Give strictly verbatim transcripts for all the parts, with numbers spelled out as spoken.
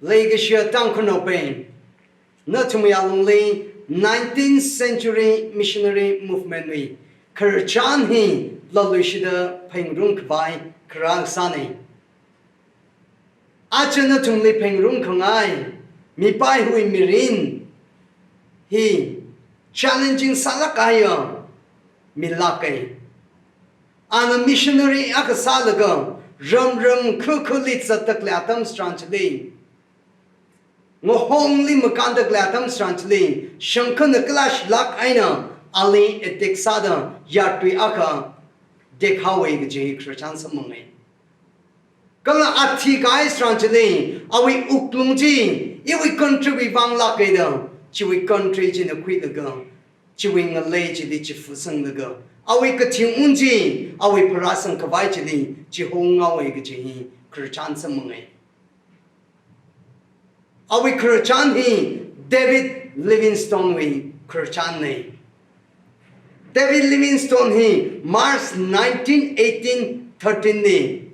Leikashiya Tangkhulnaobing, nathumwui alungli nineteenth century missionary movement wui khararchan hi laluishida phengrumkhavai kharā sāna. Aja nathumli phengrumkhangai mipaiwui mirin hi challenging sālāk kahaiya mi lāka. Ana missionary akha sālaga ramram khakhali zatda khalei atam tharan chili, ngahongli makānda khalei atam tharan chili, shangkhana clash lāk eina ali attack sāda yartui akha tekhaowa kaji khararchan samphanga. Kala athi kahai tharan chili, awui wuklung chi iwui country wui vang lāka da, chiwui country china khuilaga, chiwui ngalei chili chifasanglaga, awui kathi un chi, awui pharāsangkhavai chili chihongaowa kaji hi khararchan samphanga. Awui khararchan hi David Livingstone wui khararchanna. David Livingstone hi March nineteen eighteen thirteen li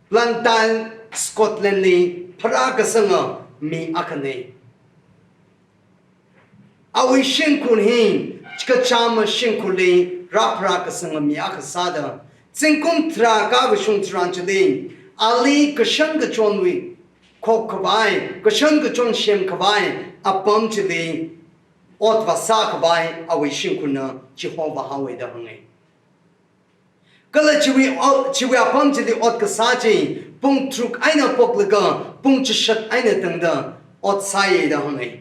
Blantyre, Scotland li pharākasanga mi akhana. Awui shimkhur hi kachama shimkhurli rāpharākasanga mi akha sāda, zingkum tharā kakashung tharan chili, ali kashan kachonwui khokkhavai, kashan kachon semkhavai apam chili ot vāsākhavai awui shimkhurna chihovāhaowa da hānga. Kala chiwui o-, chiwui apam chili ot kasā chi pung tharuk eina phoklaga pung chishat eina tangda ot sāya da hānga.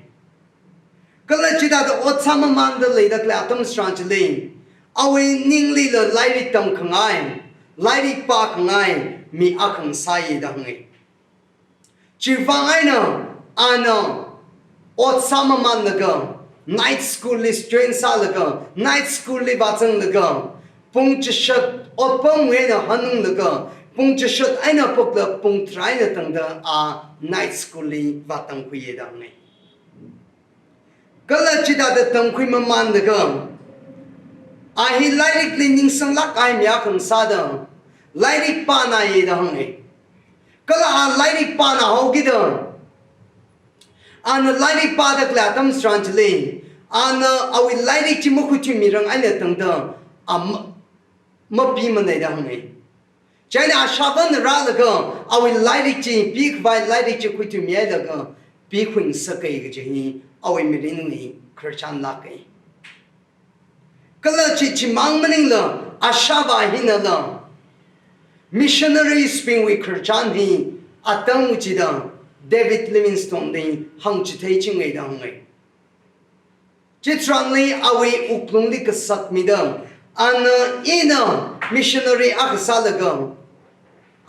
Kala chithāda ot sāmamānda leida khalei atam tharan chili, awui ninglila lairik tamkhangai, lairik pākhangai mi akha ngasāya da hānga. Chivang eina ana ot sāmamānlaga, night school li join sālaga, night school li vāzanglaga, pung chishat otpamwui eina hanunglaga, pung chishat eina phokda pung tharā eina tangda a night school li vātamkhuiya da hānga. Kala chithāda tamkhuimamānlaga, a hi lairikli ningsanglāk kahai mi akha ngasāda, lairik pānāya da hānga. Kala a lairik pānāhaokida, ana lairik pāda khalei atam tharan chili, ana awui lairik chi makhuithuimirang eina tangda, a ma-, mapimana da hānga. Chieina ashāvāna rālaga, awui lairik chi, pikhavai lairik chi khuithuimihailaga, pikhuingasaka kaji hi awui mirinli khararchan lāka. Kala chi, chimang maningla, ashāvā hinala missionaries bingwui khararchan hi atam chida David Livingstone li hāngchitheichinga da hānga. Chitharanli awui wuklungli kasat mida, ana ina missionary akha sālaga,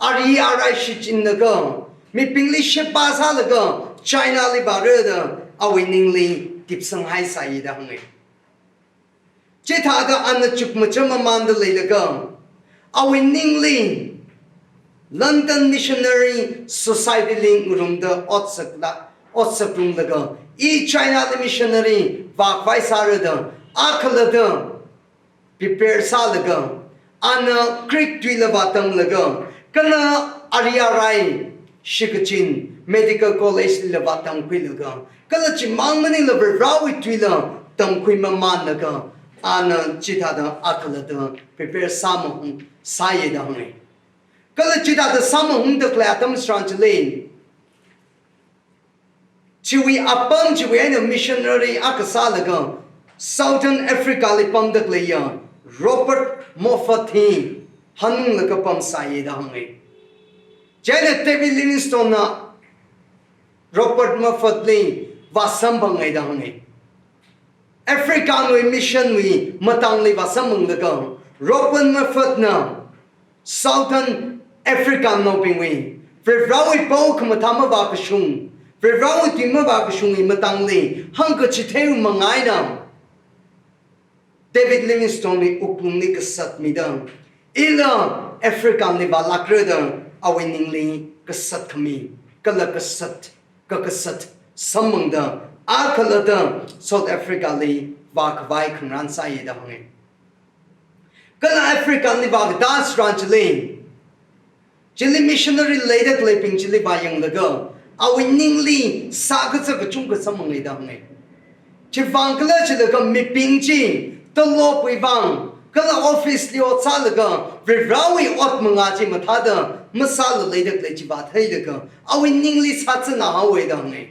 ari arai shichinlaga, mibingli sheba sālaga, China li vāra da awui ningli tipsanghaisāya da hānga. Chithāda ana chukmajā mamānda leilaga, awui ningli London Missionary Society li ngarumda ot sakla, ot sakrumlaga, i China li missionary vākhavai sāra da, a khalatta prepare sālaga, ana Greek tuila vātamlaga, kala ari arai shikachin medical college lila vātamkhuilaga, kala chimang maningla Varewui tuila tamkhuimamānlaga, ana chithāda a khalatta prepare sāmahung sāya da hānga. Kala chithāda sāmahungda khalei atam tharan chili, chiwui apam chiwui eina missionary akha sālaga Southern Africa li pamda khaleiya Robert Moffat hi hanunglaga pamsāya da hānga. Chieina David Livingstone na Robert Moffat li vāsamphanga da hānga. Africa wui mission wui matangli vāsamphanglaga, Robert Moffat na Southern African naobingwui Varewui pao khamathā mavākashung, Varewui tui mavākashungwui matangli hāngkachitheiwui manga eina David Livingstone li wuklungli kasat mida, ila Africa li vālākra da awui ningli kasat khami, kala kasat, kakasat samphangda, a khalatta South Africa li vākhavai khangarān sāya da hānga. Kala Africa li vākatā tharan chili, chili missionary leida khaleibing chili vāyanglaga, awui ningli sākazā kachungkha samphanga da hānga. Chivang khala chilaga mibing chi, tolopwui vang, kala office li ot sālaga, Varivarawui ot mangā chi mathāda, masāla leida khalei chi vātheilaga, awui ningli sāzāna haowa da hānga.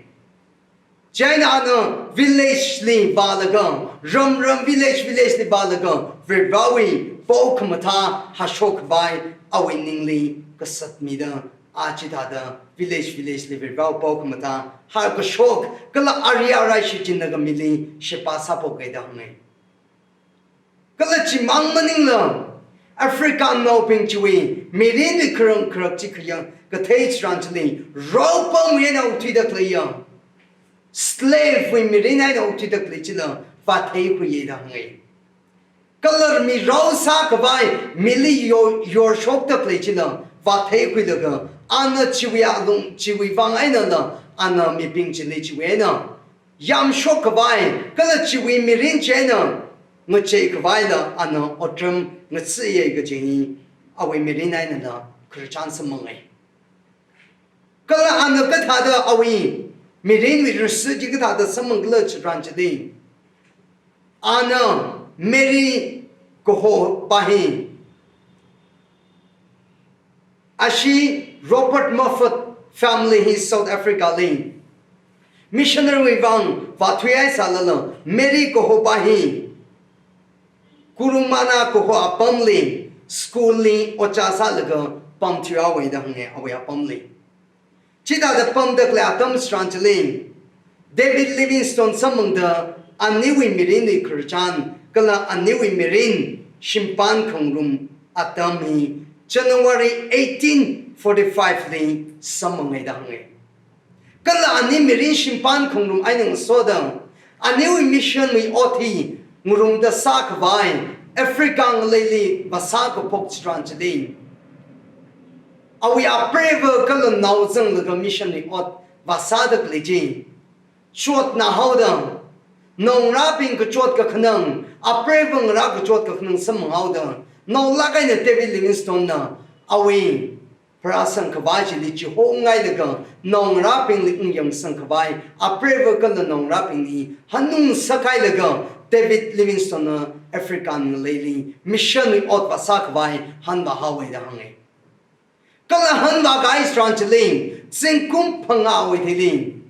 Chieina ana village li vālaga, ram ram village village li vālaga, Varivarawui pao khamathā hāshok khavai awui ningli kasat mida, a chithāda village village li Varivarawui pao khamathā hākashok, kala ari arai shichinlaga mili sheba sāphoka da hānga. Kala chimang maningla, African naobing chiwui mirinwui kharang kharak chi khayang kathei chitharan chili, raopamwui eina okthuida khaleiya, slave wui mirin eina okthuida khalei chila vātheikhuiya da hānga. Kala mi rao sākhavai mili yo-, yorshokda khalei chila vātheikhuilaga, ana chiwui alung, chiwui vang einala, ana mibing chili chiwui eina yamshok khavai, kala chiwui mirin chi eina ngachei khavaila ana otram ngathāya kaji hi awui mirin einala khararchan samphanga. Kala ana kathāda awui mirinwui rasi chi kathāda samphang khala chitharan chili, ana Mary kahopa hi, ashi Robert Moffat family hi South Africa li missionary wui vang vāthuihai sālala, Mary kahopa hi Kurumana kaho apamli school li ojā sālaga pamthui haowa da hānga, awui apamli. Chithāda pamda khalei atam chitharan chili, David Livingstone samphangda aniwui mirinwui khararchan, kala aniwui mirin shimpan khangarum atam hi January eighteen forty-five li samphanga da hānga. Kala ani mirin shimpan khangarum eina ngasoda, aniwui mission wui ot hi ngarumda sākhavai Africa ngaleili vāsā kaphok chitharan chili, awui apreiva kala nao zanglaga mission wui ot vāsāda khalei chi chotna haoda, naongarābing kachot kakhanang, apreiva ngarā kachot kakhanang samphang haoda, naolāk eina David Livingstone na awui pharāsang khavai chili chihongailaga, naongarābingli ungyangsang khavai, apreiva kala naongarābingli hanungsak hailaga, David Livingstone na African ngaleili mission wui ot vāsā khavai hanvā haowa da hānga. Kala hanvākahai chitharan chili, zingkum phangāwui theili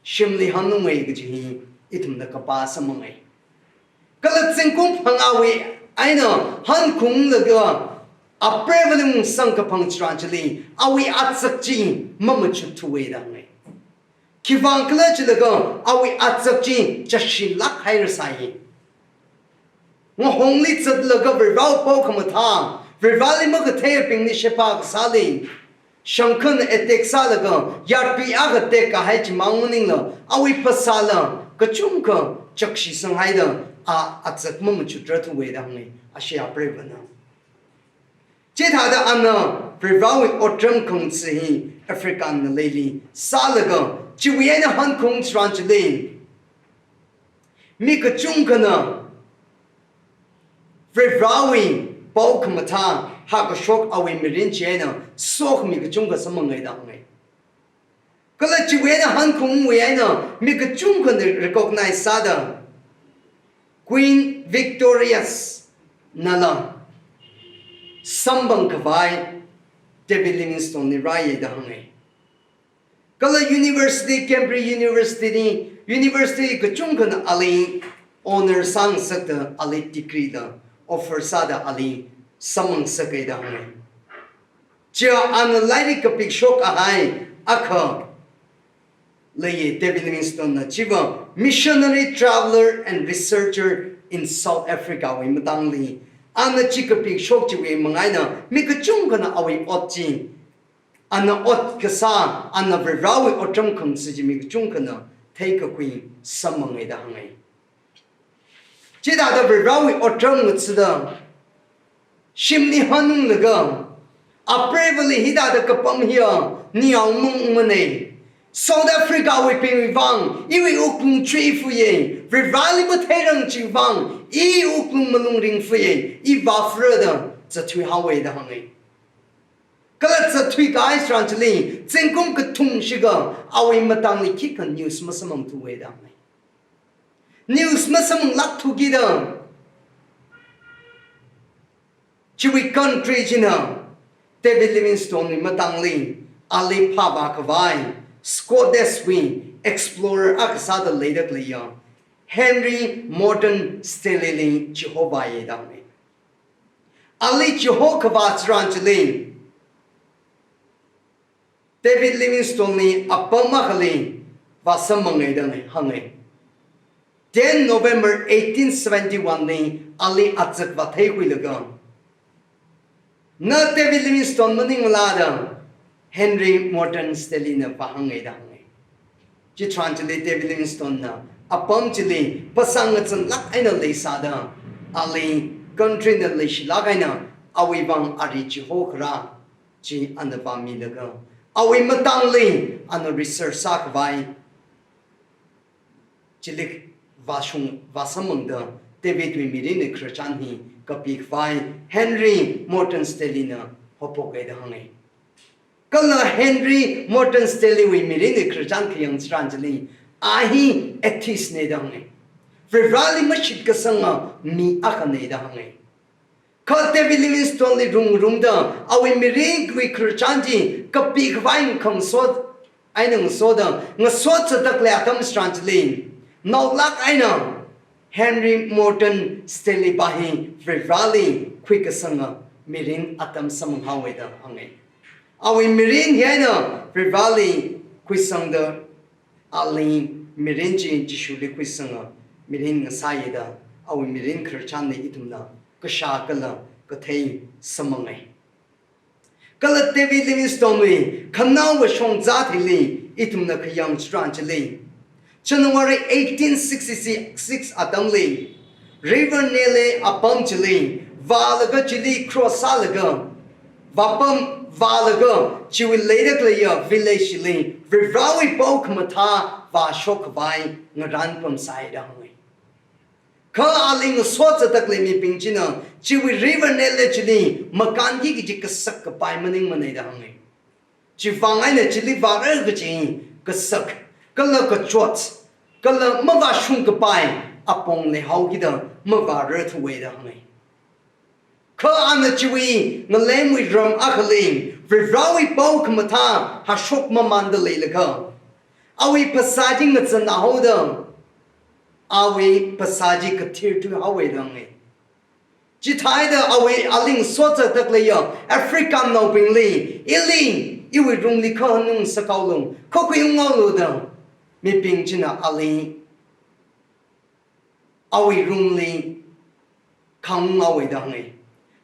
shimli hanunga kaji hi ithumna kapā samphanga. Kala zingkum phangāwui eina hankhaunglaga, apreivali ungsang kaphang chitharan chili, awui azak chi mamachut thuwa da hānga. Khivang khala chilaga, awui azak chi chashilāk hairasai. Ngahongli zatlaga Varivarawui pao khamathā, Varivarali makatheibingli sheba kasāli, shangkhana attack sālaga, yatpi akha tekkahai chimang maningla, awui phasāla kachungkha chakshisang haida, a azak mamachutra thuwa da hānga, ashi apreivana. Chithāda ana Varivarawui otram khangachee hi African ngaleili sālaga, chiwui eina hankhaung chitharan chili, mi kachungkhana Varivarawui pao khamathā hākashok awui mirin chi eina sokhami kachungkha samphanga da hānga. Kala chiwui eina hankhaungwui eina mi kachungkhana recognize sāda, Queen Victorious nala samphang khavai David Livingstone li rāya da hānga. Kala university, Cambridge University li, university kachungkhana ali honour sāngasakda, ali degree la offer sāda ali samphangsakai da hānga. Chiya ana lairik kapikshok kahai akha leiya, David Livingstone na chiva Missionary, Traveller and Researcher in South Africa wui matangli. Ana chi kapikshok chiwui manga eina mi kachungkhana awui ot chi, ana ot kasā, ana Varivarawui otram khangachee chi mi kachungkhana theikakhui samphanga da hānga. Chithāda Varivarawui otram ngacheeda, shimli hanunglaga, apreivali hithāda kapam hiya ningyāng mangmana. South Africa wuibingwui vang iwui wuklung chuifuya, Varivarali matheirang chiwui vang i wuklung malung ringfuya, i vāfara da zatthui haowa da hānga. Kala zatthui kahai tharan chili, zingkum kathum shikha, awui matangli khikha news masamphangthuwa da hānga. News masamphanglakthuki da, chiwui country china David Livingstone wui matangli, ali phāvā khavai, Scottish wui explorer akha sāda leida khaleiya Henry Morton Stanley li chihova ye da hānga. Ali chiho khavā tharan chili, David Livingstone li apam akhali vāsamphanga da hānga. Ten November eighteen seventy-one li ali azak vātheikhuilaga, na David Livingstone maningla da Henry Morton Stanley na vāhānga da hānga. Chitharan chili David Livingstone na apam chili phasā ngazanlāk eina leisāda, ali country na leishilāk eina awui vang ari chiho kharā chi ana vāmilaga, awui matangli ana research sākhavai chili vāshung vāsamphangda, David wui mirinwui khararchan hi kapikhavai Henry Morton Stanley na haophok ye da hānga. Kala Henry Morton Stanley wui mirinwui khararchan khayang tharan chili, a hi atheist na da hānga. Varivarāli mashitkasanga mi akhana da hānga. Kha David Livingstone li rungrumda, awui mirinwui khararchan chi kapikhavai ngakhang sot eina ngasoda, ngasot zatakli atam tharan chili, naolāk eina Henry Morton Stanley pa hi Varivarāli khuikasanga mirin atam samphanghaowa da hānga. Awui mirin hi eina Varivarāli khuisangda, ali mirin chi Jishuli khuisanga mirin ngasāya da, awui mirin khararchanli ithumna kashā kala kathei samphanga. Kala David Livingstone wui khanaowa shongza thili ithumna khayang tharan chili, January eighteen sixty-six atamli, River Nile apam chili vālaga chili cross sālaga, vāpam vālaga chiwui leida khaleiya village chili Varivarāwui paokhamathā vāshokkhavai ngarān pamsai da hānga. Kha ali ngasot zatakli mibing china chiwui River Nile chili makānki kaji kasak kapai maningmana da hānga. Chivang eina chili vāra kaji kasak, kala kachot, kala mavāshung kapai apong leihaokida mavārarthuwa da hānga. Kha ana chiwui ngalemwui ram akhali Varivarāwui paokhamathā hāshok mamānda leilaga, awui phasā chi ngazanhaoda, awui phasā chi kathirthuihaowa da hānga. Chithāda awui ali ngasot zatakleiya Africanaobingli, ili iwui roomli khanung sāhaolu, khakhui unghaolu da mibing china ali awui roomli khangunghaowa da hānga.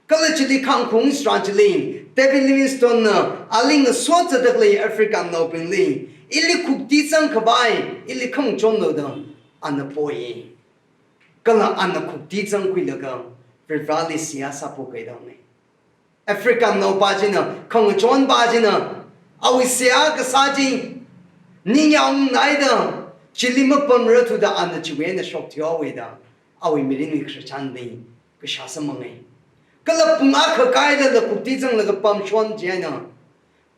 Kala chili khangkhaung tharan chili, David Livingstone na ali ngasot zatakleiya Africanaobingli, ili khukti zangkhavai ili khangachonlu da ana poi. Kala ana khukti zangkhuilaga Varivarāli seihā sāphoka da hānga. Africanaopa china, khangachonpa china, awui seihā kasā chi ningyāng naida, chili mapamrarthuda ana chiwui eina shokthuihaowa da, awui mirinwui khararchanli kashā samphanga. Kala pung akha kailala khukti zanglaga pamshon chieina,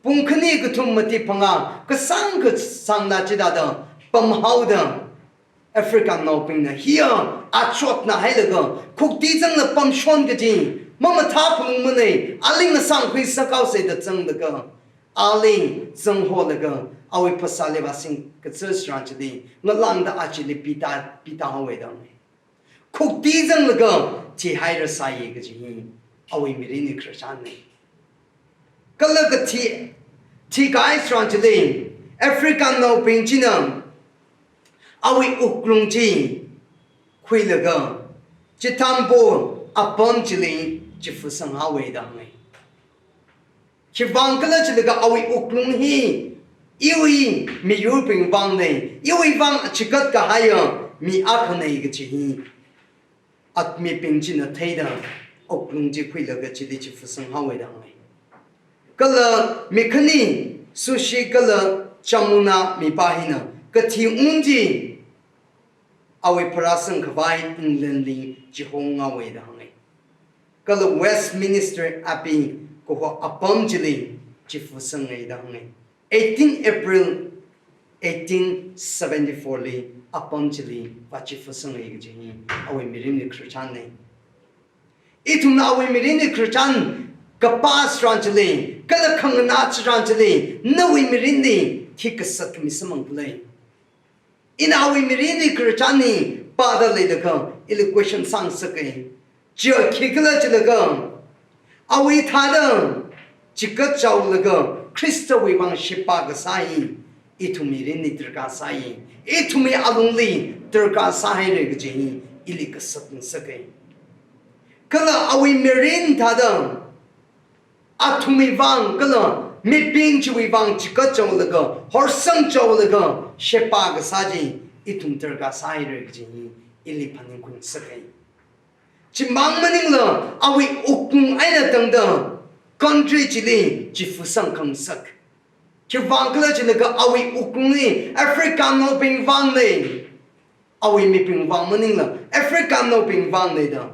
pung khani kathum mati phangā kasāng kasāngla chithāda pamhaoda, Africanaobingna hiya achotna hailaga khukti zangla pamshon kaji mamathā phalungmana, ali ngasāngkhui sāhaosa da zanglaga, ali zangholaga awui phasāli vāsing kachi tharan chili ngalāngda a chili pita, pitahaowa da hānga. Khukti zanglaga thihairasai kaji hi awui mirinwui khararchanna. Kala kathi, thikahai tharan chili Africanaobing china awui wuklung chi khuilaga Chithambo apam chili chifasanghaowa da hānga. Khivang khala chilaga awui wuklung hi iwui miyurbing vangna, iwui vang chikat kahaiya mi akhana kaji hi, at mibing china theida wuklung chi khuilaga chili chifasanghao da hānga. Kala mi khani Sushi kala Chamuna mipa hina kathi un chi awui pharāsang khavai England li chihonghaowa da hānga. Kala Westminster Abbey kaho apam chili chifa sangngai da hāngngai. Eighteen April eighteen seventy-four li apam chili vāchifa sangngai kaji hi awui mirinli khararchanna. Ithumna awui mirinli khararchan kapā tharan chili, kala khanganā tharan chili, nawui mirinli khi kasat khami samphang khala? Ina awui mirinli khararchan hi pāda leilaga, ili question sāngasaka. Chiya khikhala jilaga, awui thāda chikatchaolaga Khristawui vang sheba kasā hi ithum mirinli darkar sāi, ithumwui alungli darkar sāhaira kaji hi ili kasat ngasaka. Kala awui mirin thāda athumwui vang kala mibing chiwui vang chikatchaolaga, horsangchaolaga, sheba kasā chi ithum darkar sāhaira kaji hi ili phaningkhui ngasaka. Chimang maningla awui wuklung eina tangda country chili chifa sangkhangasak. Khiwuivang khala jilaga awui wuklung hi Africanaobing vangna. Awui mibing vang maningla Africanaobing vangna da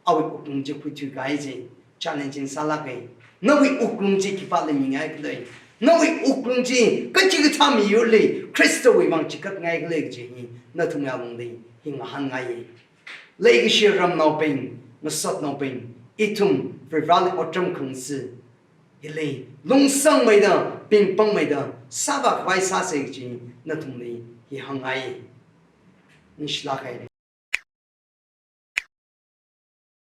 awui wuklung chi khuithuikahai chi challenging sālāka. Nawui wuklung chi khipāli mingai khala? Nawui wuklung chi kachikathā miyurli Khristawui vang chikatngai khala kaji hi nathumwui alungli hi ngahānngai. Leikashi ramnaobing, ngasotnaobing, ithum Varivarāli otram khangasak hili lungsangmeida, pingpangmeida sāvākhavai sāsa kaji nathumli hi hāngngai. Ningshilāk haira.